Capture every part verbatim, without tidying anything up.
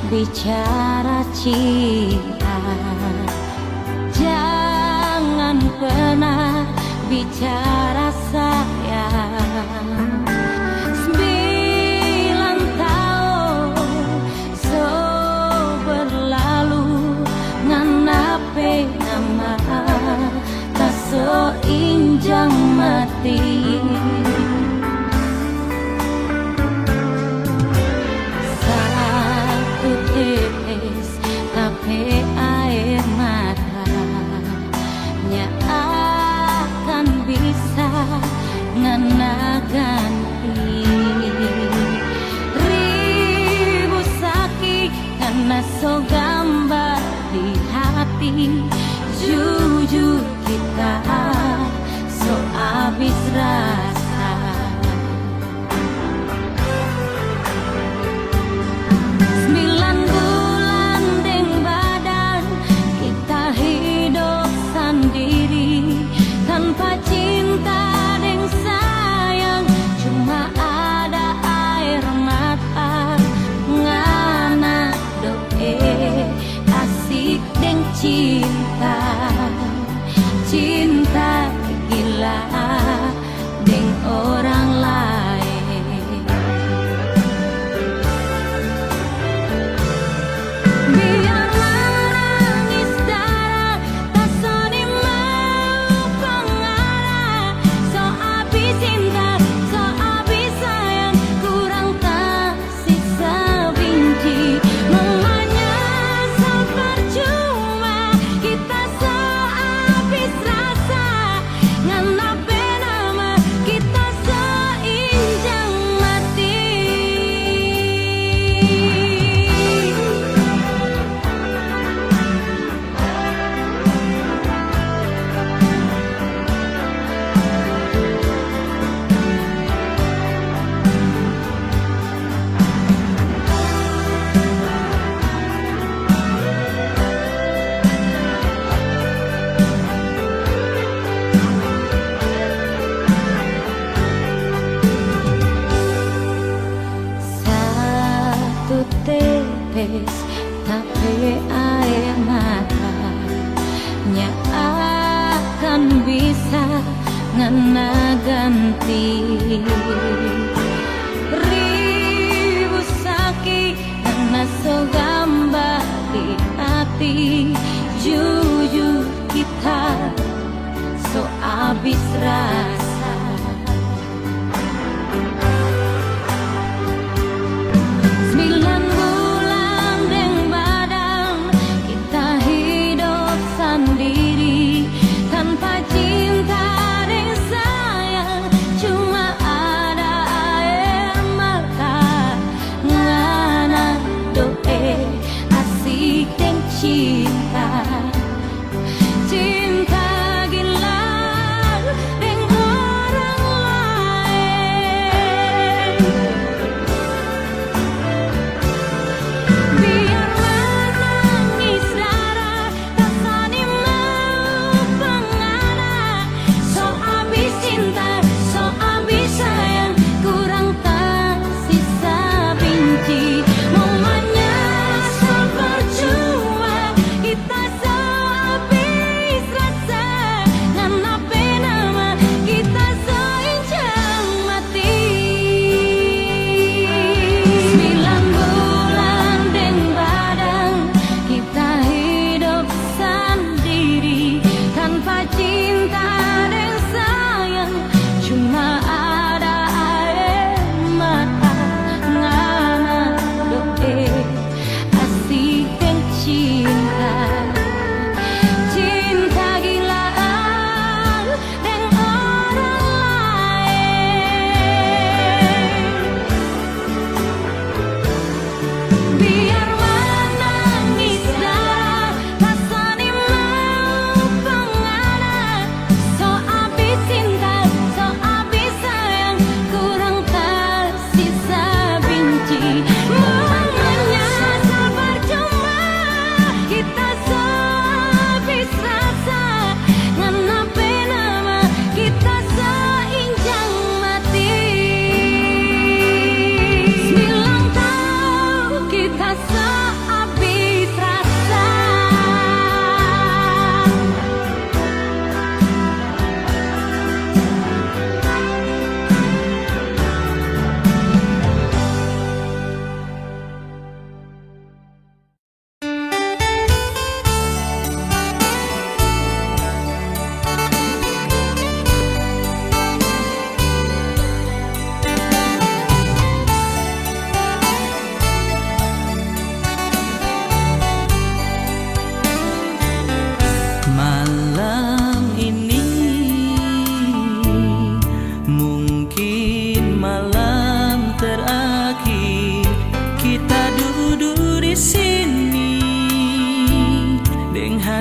Bicara cinta, jangan pernah bicara sayang. Sembilan tahun so berlalu, ngana pe nama ta so injang mati. Satu tetes ta pe aer mata nya akan bisa ngana ganti. Ribu saki ngana so gambar di hati, jujur kita so abis rasa. Sembilan bulan deng badan kita hidop sandiri, tanpa cinta deng sayang, cuma ada aer mata. Ngana doe asik deng cinta, cinta gila deng orang laeng. Biar manangis dara, ta so nimau pangara. So abis cinta, so abis sayang, kurang ta sisa binci, mo manyasal parcuma, kita so abis rasa, ngana pe nama kita so injang mati. Satu tetes ta pe aer mata nya akan bisa ngana ganti. Ribu saki ngana so gambar di hati, jujur kita so abis rasa. Sembilan bulan deng badan kita hidop sandiri, tanpa cinta deng sayang, cuma ada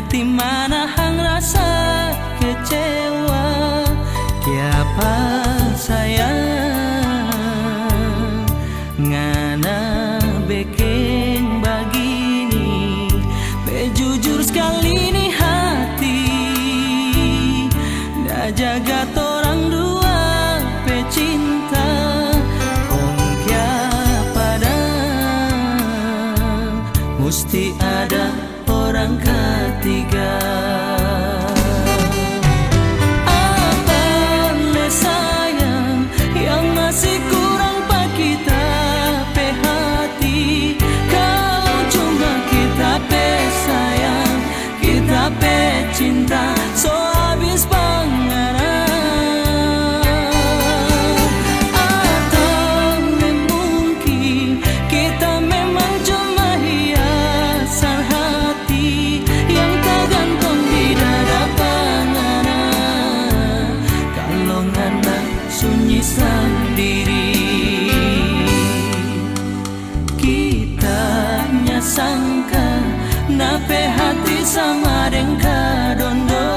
Di mana hang rasa kecewa, kiapa sayang ngana beking bagini? Pe jujur skali ni hati, da jaga torang dua pe cinta, kong kiapa dang musti ada orang ketiga. Apa le sayang yang masih kurang pa kita pe hati? Kalau cuma kita pe sayang, kita pe cinta so abis pa ngana. Atau mungkin kita memang cuma hiasan hati yang tagantong di dada pa ngana, kalo ngana sunyi sandiri. Kita nya sangka na pe hati sama deng kadondo,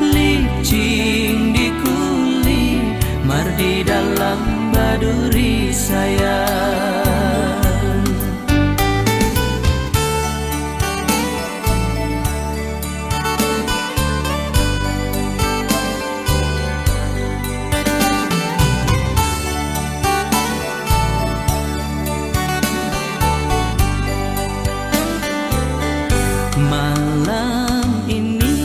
licin di kulit, mar di dalam baduri sayang. Malam ini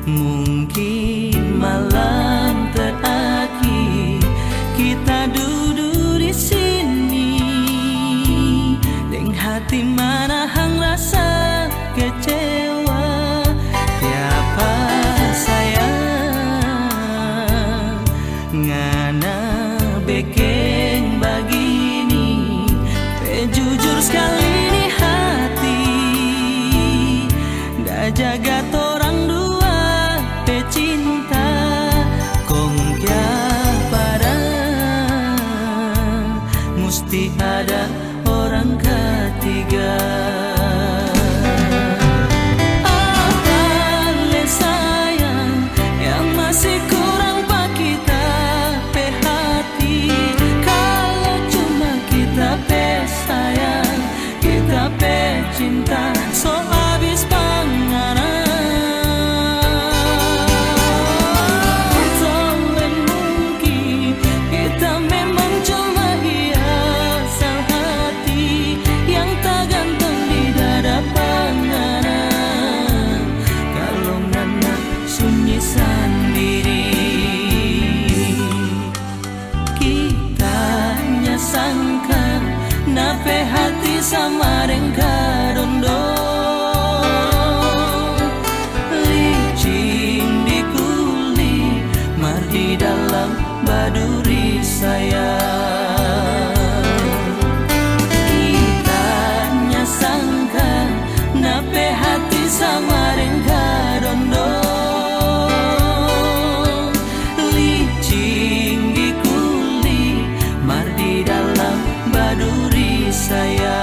mungkin malam terakhir kita dudu di sini, deng hati mana hang rasa kecewa. Kiapa sayang ngana beking bagini? Pe jujur skali ni hati, da jaga torang dua pe cinta. Kong kiapa dang musti ada orang ketiga? Apa le sayang yang masih kurang pa kita pe hati? Kalo cuma kita pe sayang, kita pe cinta so abis pa ngana. Atau mungkin kita memang cuma hiasan hati yang tagantong di dada pa ngana. Kalo ngana sunyi sandiri, kita nya sangka na pe hati sama deng kadondo, licin di kulit, mar di dalam baduri sayang. Kita nya sangka na pe hati sama deng kadondo, licin di kulit, mar di dalam baduri sayang.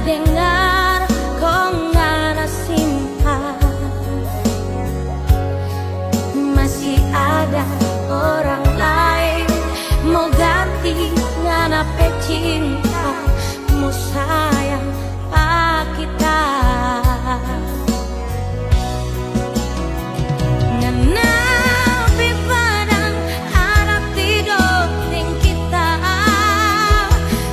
Dengar kong ngana simpan, masih ada orang lain mo ganti ngana pe cinta, mo sayang pa kita. Ngana pe padang ada tiga deng kita.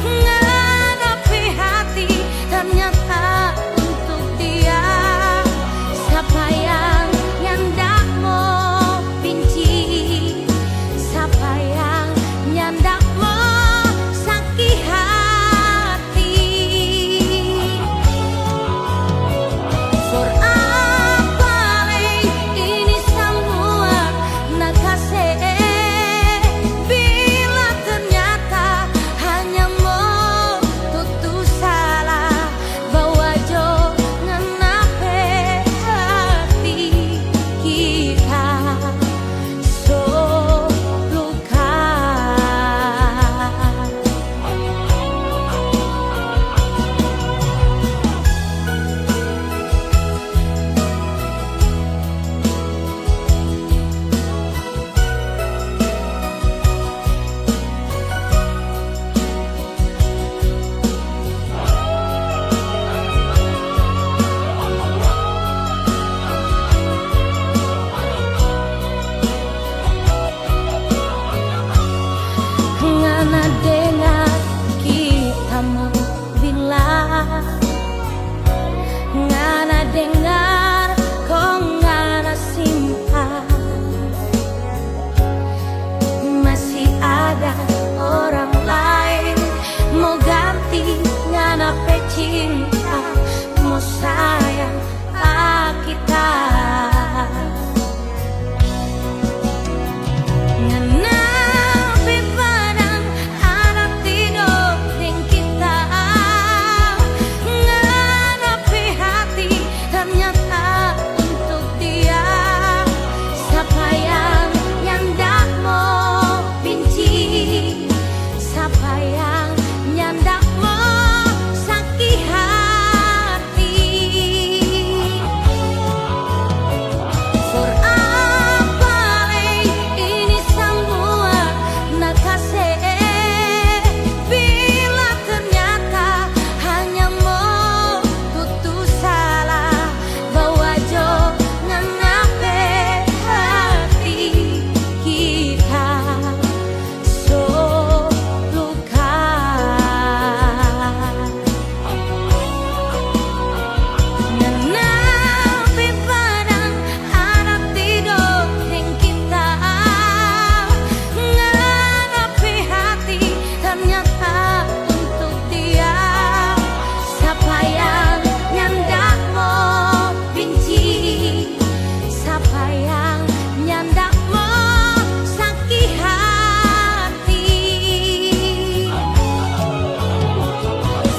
Ngana pe hati ternyata untuk dia. Sapa yang nyanda mo binci, sapa yang nyanda mo saki hati. For apa lei ini samua na kase, bila ternyata hanya mo tutu salah, bawa jo ngana pe hati kita so luka. Ngana dengar kita mo bilang, ngana dengar kong ngana simpan. Masih ada orang lain mo ganti ngana pe cinta, mo sayang pa kita. Ngana pe padang ada tiga deng kita. Ngana pe hati ternyata untuk dia. Sapa yang nyanda mo binci, sapa yang nyanda mo saki hati. For apa lei ini samua na kase, bila ternyata hanya mo tutu salah, bawa jo ngana pe hati kita so luka. Ngana pe padang ada tiga deng kita. Ngana pe hati ternyata untuk dia. Sapa yang nyanda mo binci, sapa yang nyanda mo saki hati.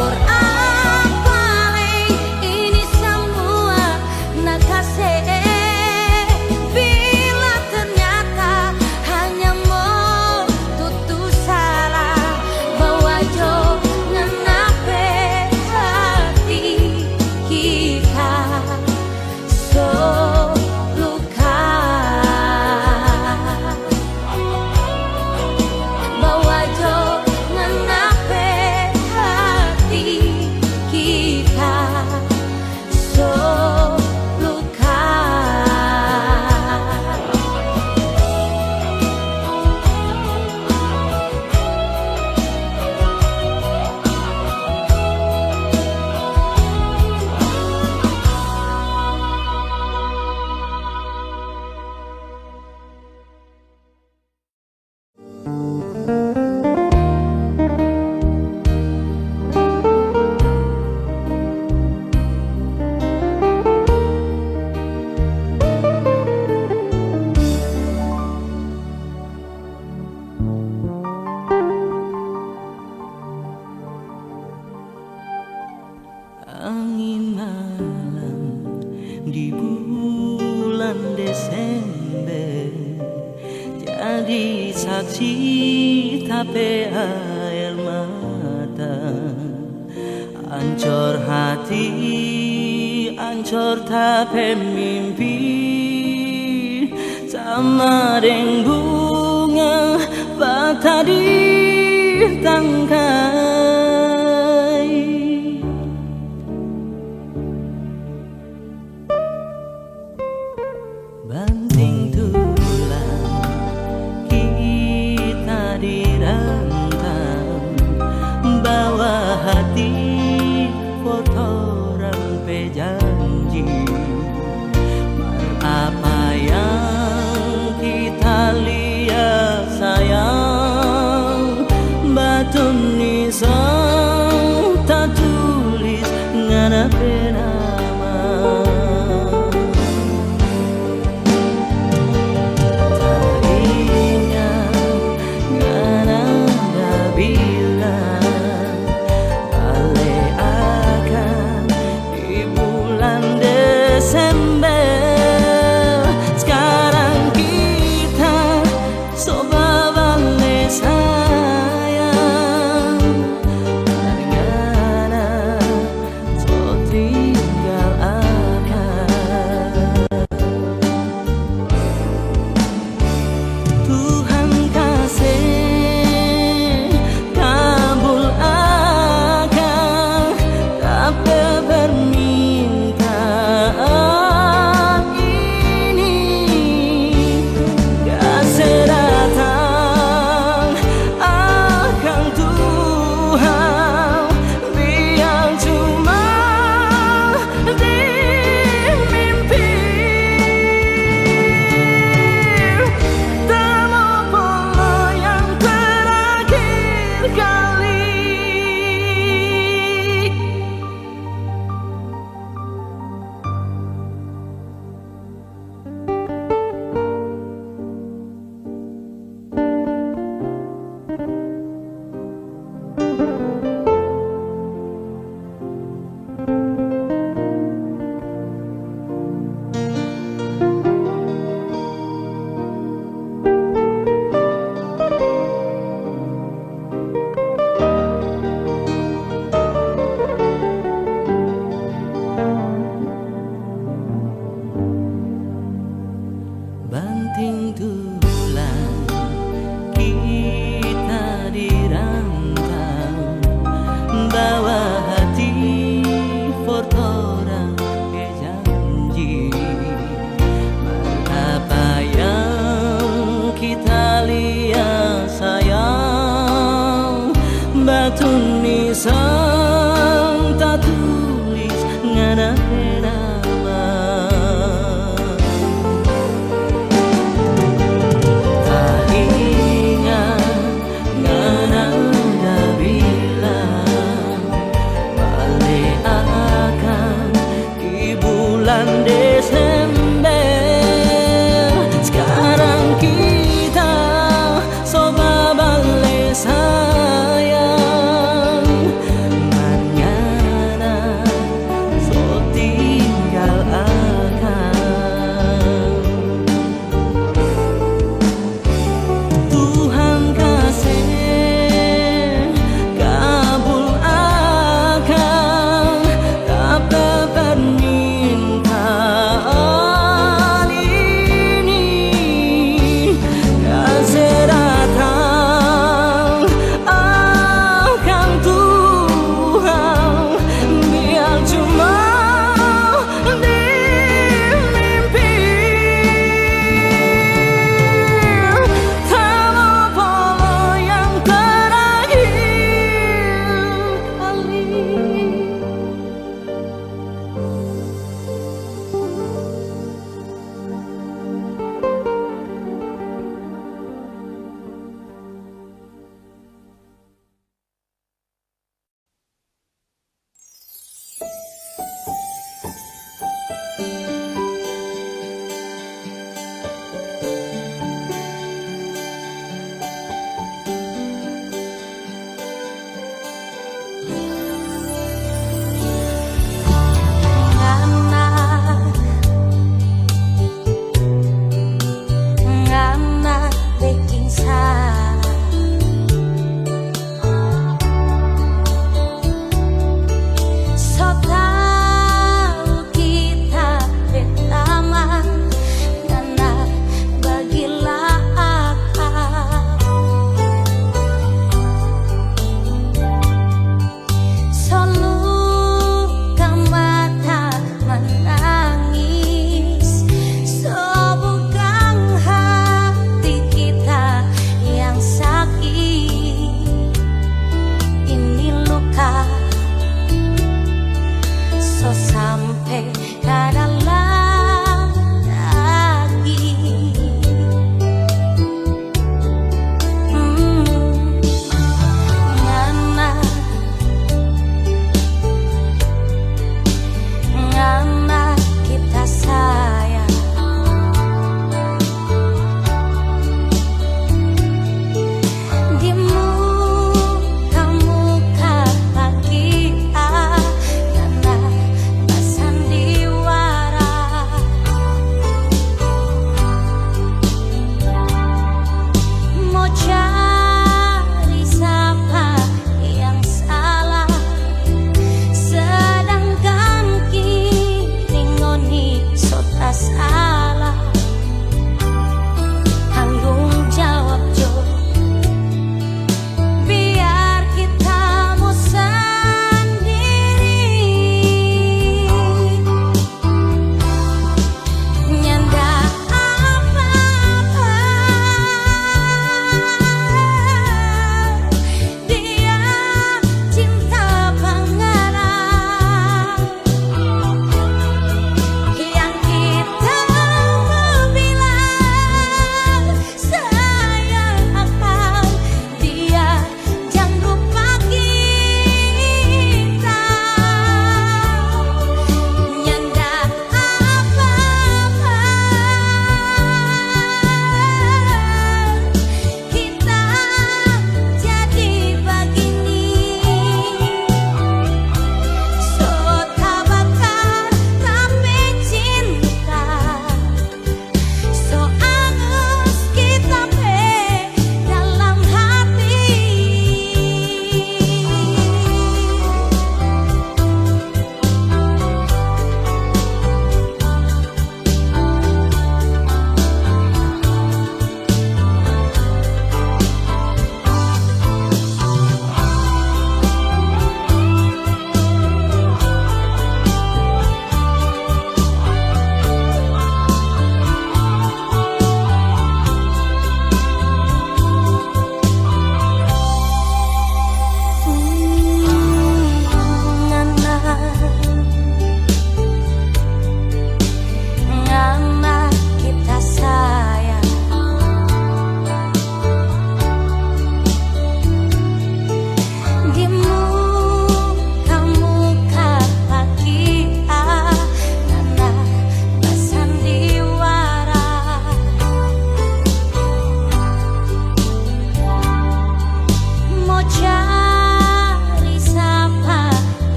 For apa lei ini samua na kase, bila ternyata hanya mo tutu salah, bawa jo ngana pe hati kita so luka. Bawa jo ngana pe hati kita so luka. Angin malam di bulan Desember jadi saksi ta pe aer mata. Ancor hati, ancor ta pe mimpi, sama deng bunga patah di tangkai. Banting tulang, kita di rantang, bawa hati for torang pe janji. Mar apa yang kita lia, sayang, batu nisan tatulis ngana pe nama. Tadinya ngana da bilang bale akang di bulan Desember. Skarang kita so babale sayang, mar ngana so tinggal akang. Tuhan kase kabul akang ta pe permintaan ini. Kase datang akang Tuhan, biar cuma di mimpi. Ta mo polo yang terakhir kali. Banting tulang, kita di rantang, bawa hati for torang pe janji. Mar apa yang kita lia, sayang, batu nisan tatulis ngana pe nama.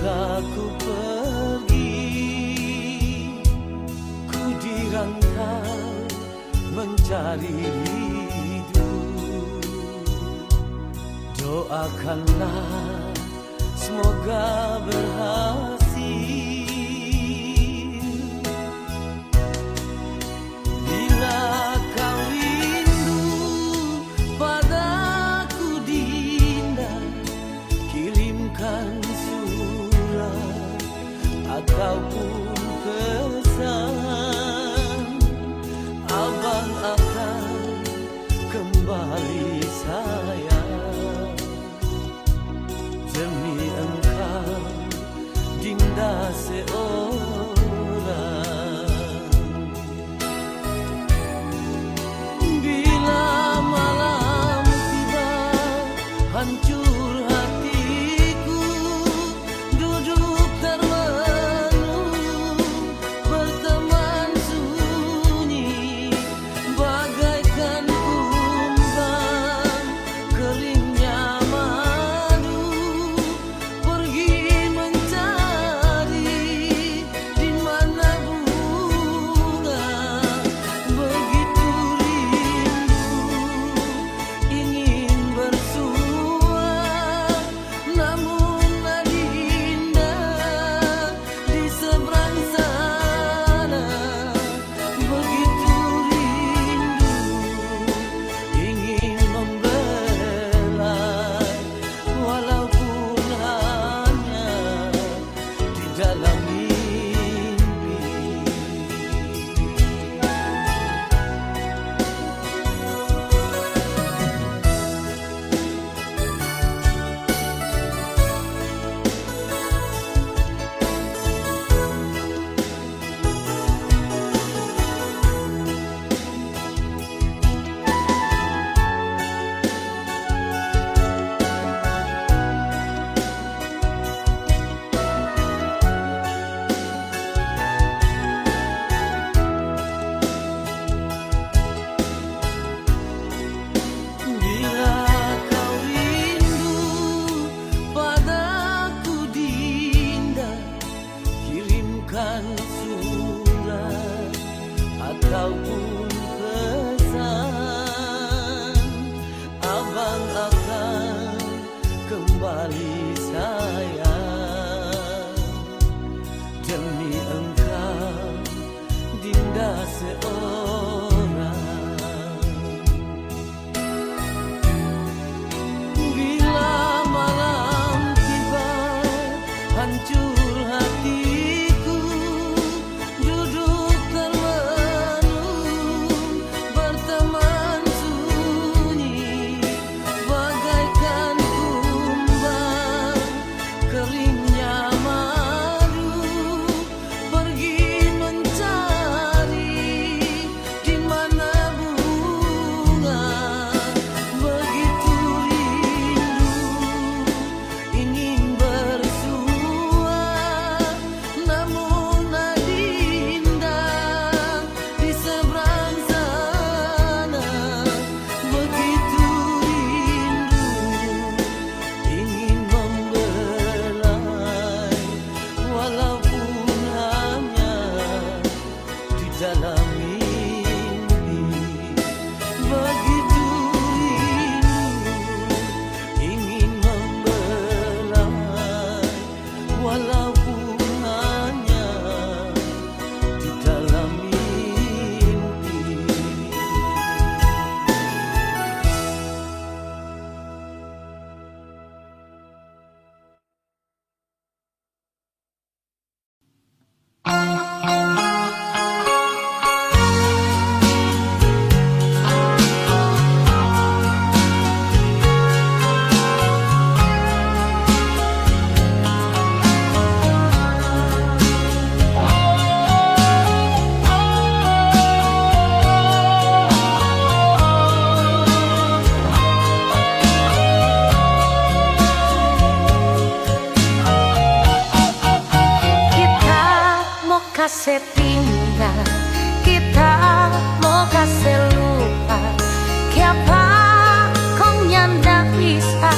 Aku pergi, ku di rantau mencari hidup. Doakanlah semoga berhasil. Bila kau rindu padaku, Dinda, kirimkan surat ataupun pesan. Abang akan kembali, sayang. Demi engkau, Dinda seorang. Bila malam tiba, hancur hatiku, duduk termenung, berteman sunyi, bagaikan kumbang keringnya madu, pergi mencari di mana bunga. Begitu rindu, ingin bersua, namun Adinda di seberang sana. Begitu rindu, ingin membelai, walaupun hanya di dalam mimpi. Bila kau rindu padaku, Dinda, kirimkan surat ataupun pesan. Abang akan kembali, sayang. Demi engkau, Dinda seorang. Bila malam tiba, hancur hatiku, duduk termenung, berteman sunyi, bagaikan kumbang keringnya madu, pergi mencari di mana bunga. Begitu rindu, ingin bersua, namun Adinda di seberang sana. Begitu rindu, ingin membelai, walaupun hanya di dalam mimpi. Begitu rindu, ingin membelai, walaupun hanya di dalam mimpi. Kita mo kase tinggal, kita mo kase lupa, kiapa kong nyanda bisa?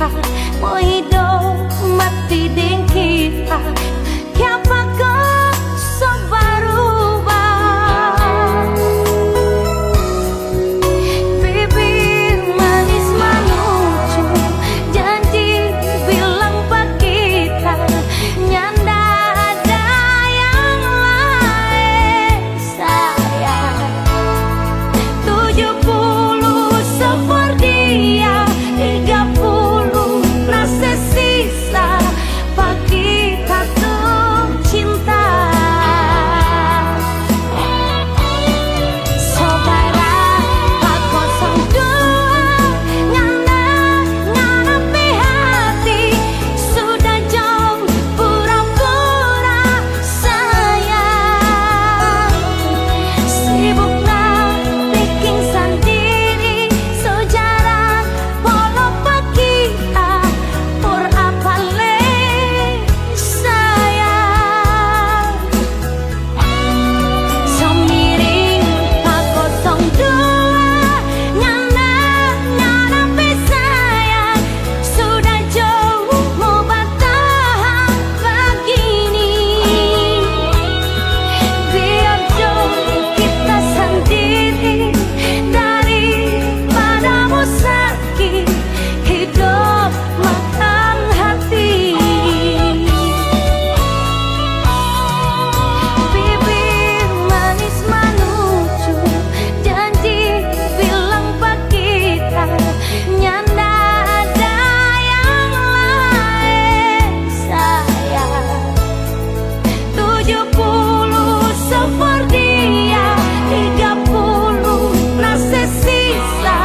Mo hidop mati deng kita, kiapa ko so baruba? Bibir manis manucu, janji bilang pa kita, nyanda ada yang laen. Sayang, tujuh puluh so for dia, tiga puluh na se sisa pa kita tu cinta. So barapa kosong dua, ngana, ngana pe hati sudah jauh pura-pura. Sayang, sibuk na beking sandiri, so jarang polo pa kita, for apa lei sayang? So miring pa kosong dua, ngana, ngana pe sayang, sudah jauh mo batahang bagini. Biar jauh kita sandiri, daripada mo saki hidop makan hati. Bibir manis manucu, janji bilang pa kita, nyanda ada yang laen sayang. Tujuh puluh so for dia, tiga puluh na se sisa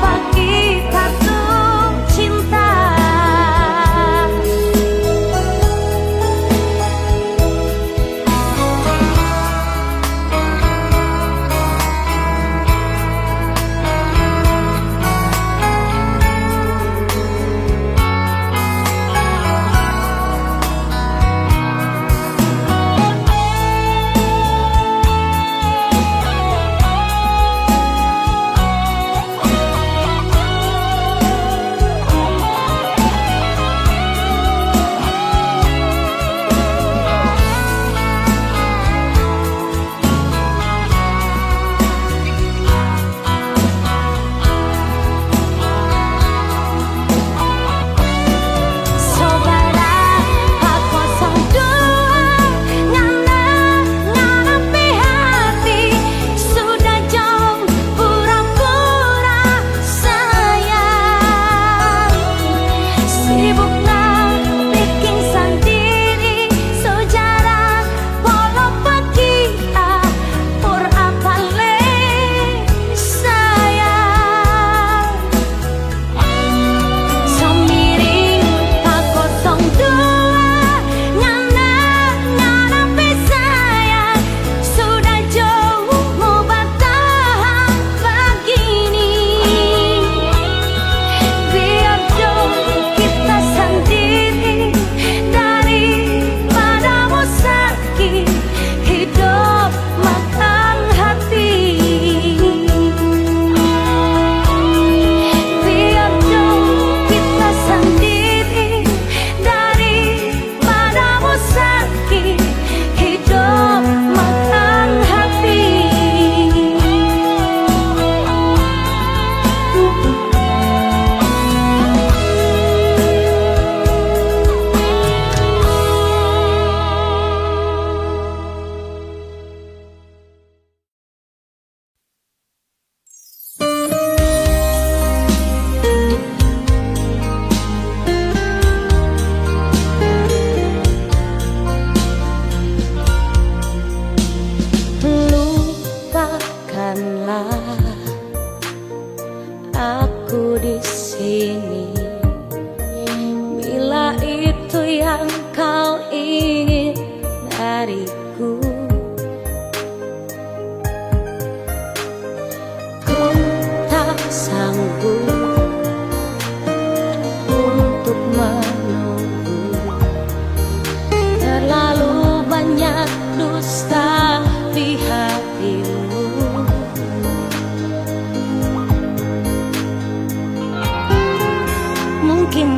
pa kita tu cinta. So barapa kosong dua, ngana, ngana pe hati sudah jauh pura-pura sayang. Sibuk na beking sandiri, so jarang polo pa kita, for apa lei sayang? So miring pa kosong dua, ngana, ngana pe sayang, sudah jauh mo batahang bagini. Biar jauh kita sandiri, daripada mo saki hidop makan hati. Biar jauh kita sandiri, daripada mo saki hidop makan hati. Lupakanlah aku di sini. Bila itu yang kau ingin dariku, ku tak sanggup untuk menunggu. Terlalu banyak dusta di hatimu. Mungkin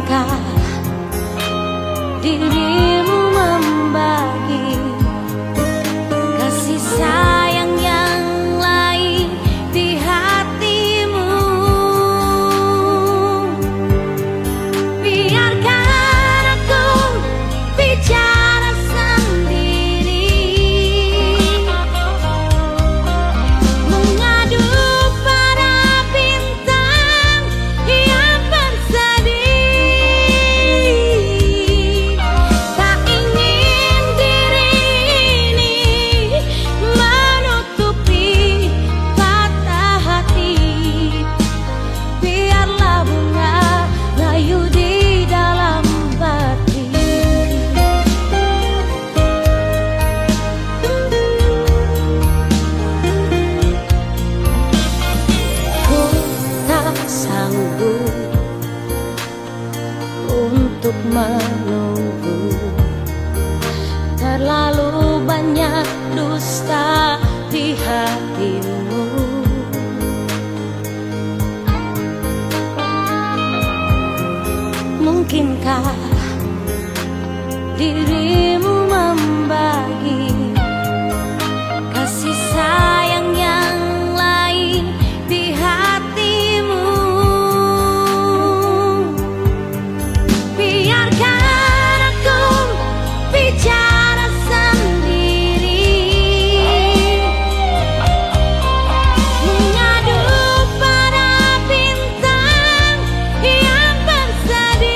menunggu. Terlalu banyak dusta di hatimu. Mungkinkah dirimu membagi kasih sayang yang lain di hatimu? Biarkan aku bicara sendiri, mengadu pada bintang yang bersedih.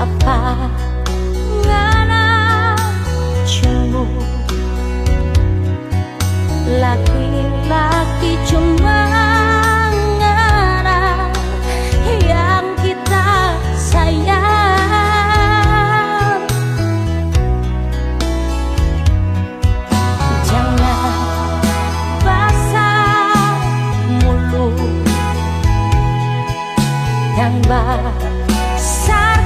Apa ngana cemburu? Laki-laki cuma ngana yang kita sayang. Jangan basar mulut yang basar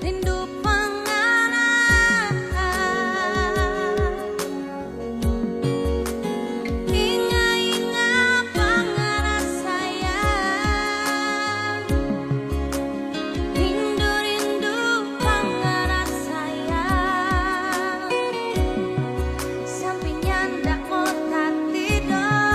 Rindu pa ngana, inga-inga pa ngana sayang. Rindu-rindu pa ngana sayang. Sampe nyanda mo tatidor.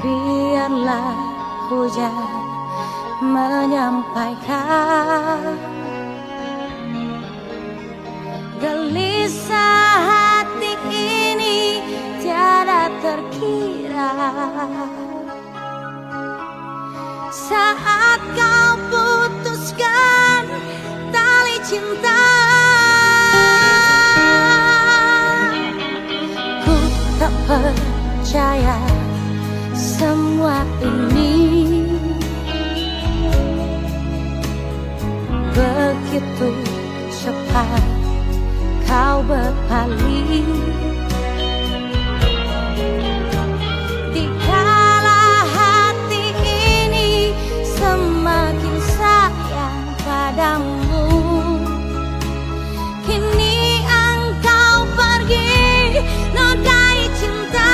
Biarlah hujan menyampaikan gelisah hati ini tiada terkira. Saat kau putuskan tali cinta, ku tak percaya semua ini. Begitu cepat kau berpaling. Dikala hati ini semakin sayang padamu, kini engkau pergi, no dai cinta.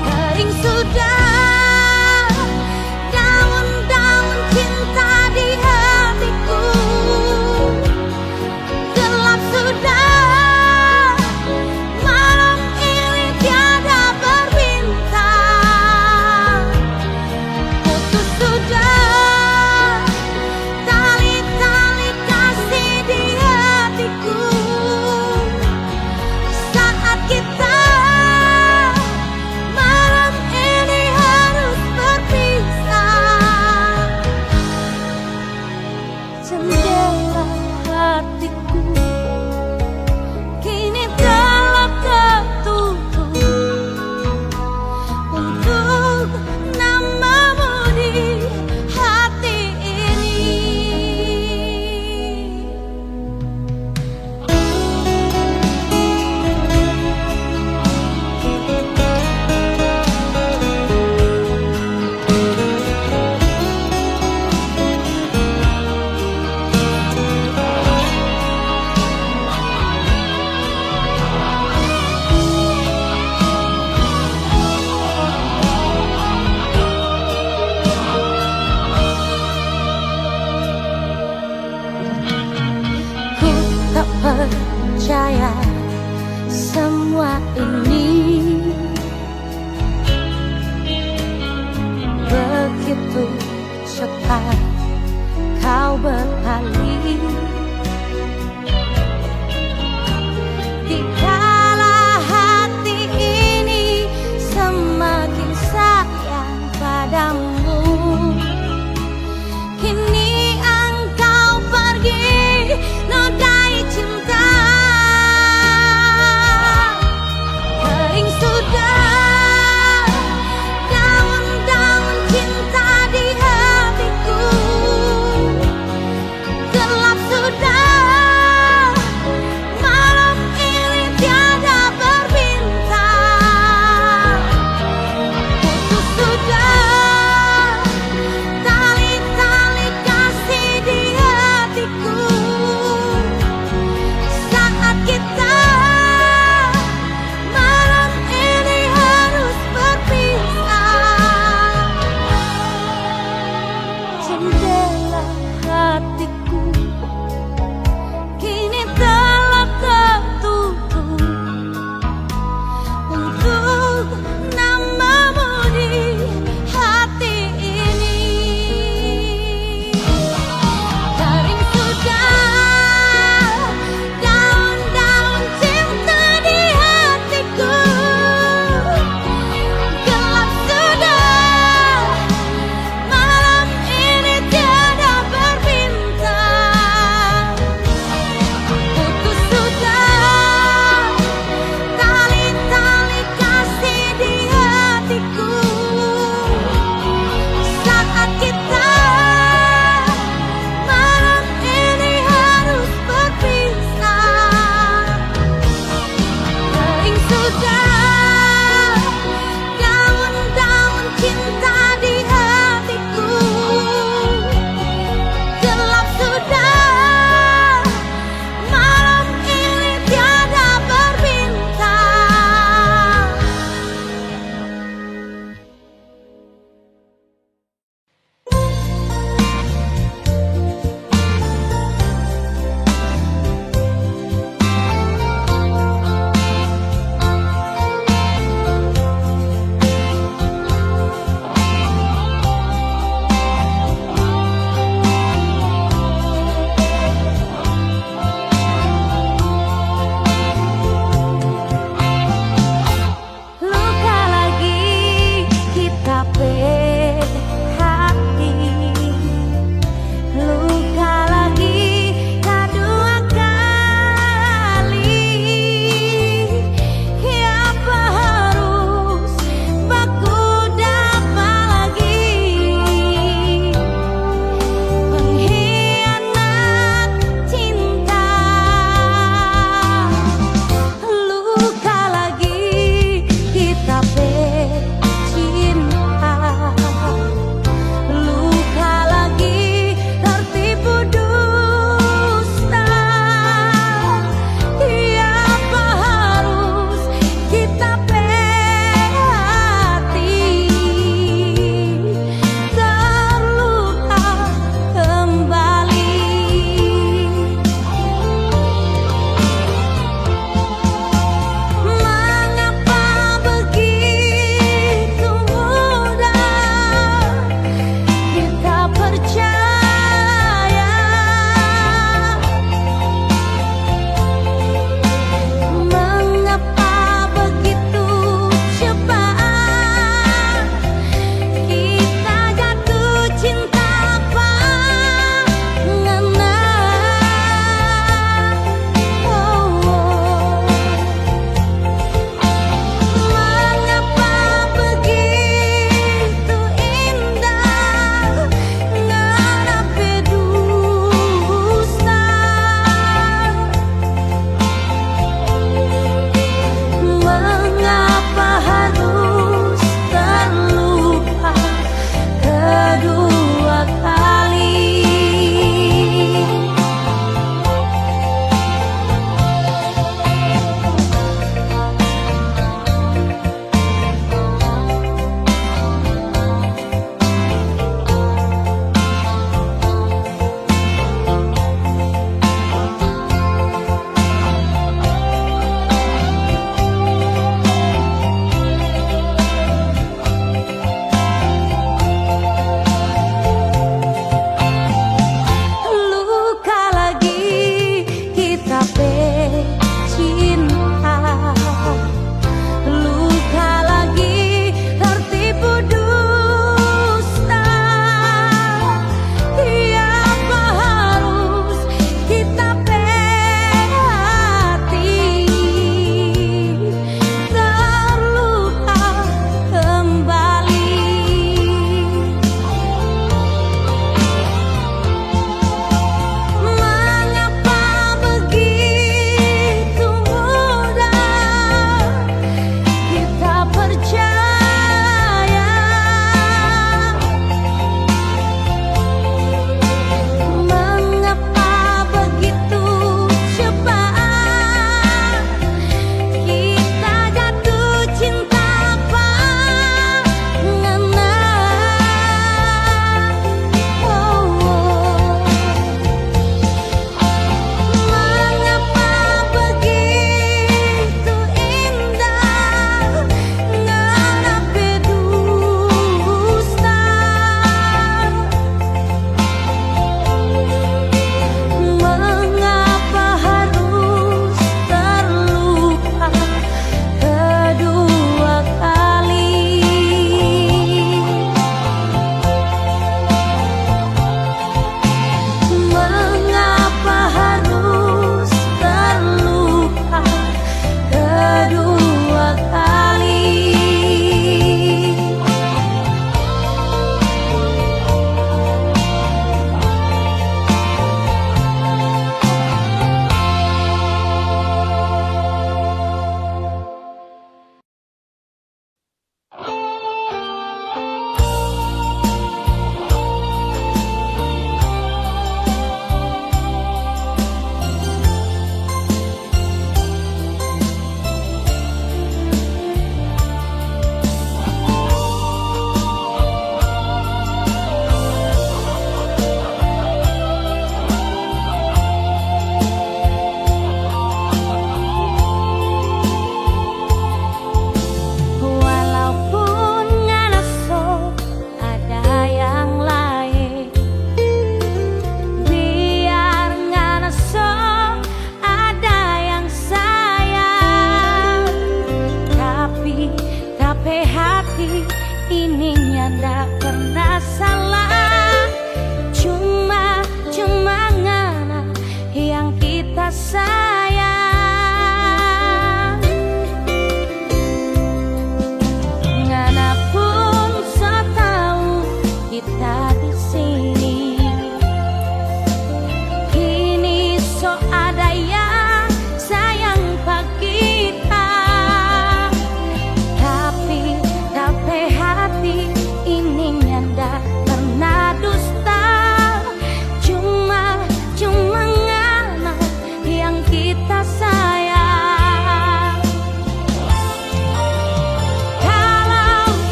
Kering sudah daun-daun cinta di hatiku. Gelap sudah malam ini tiada berbintang. Putus sudah tali-tali kasih di hatiku. Saat kita malam ini harus berpisah, jendela hatiku kini telah tertutup untuk namamu di hati ini. Ku tak percaya semua ini. Begitu cepat kau berpaling.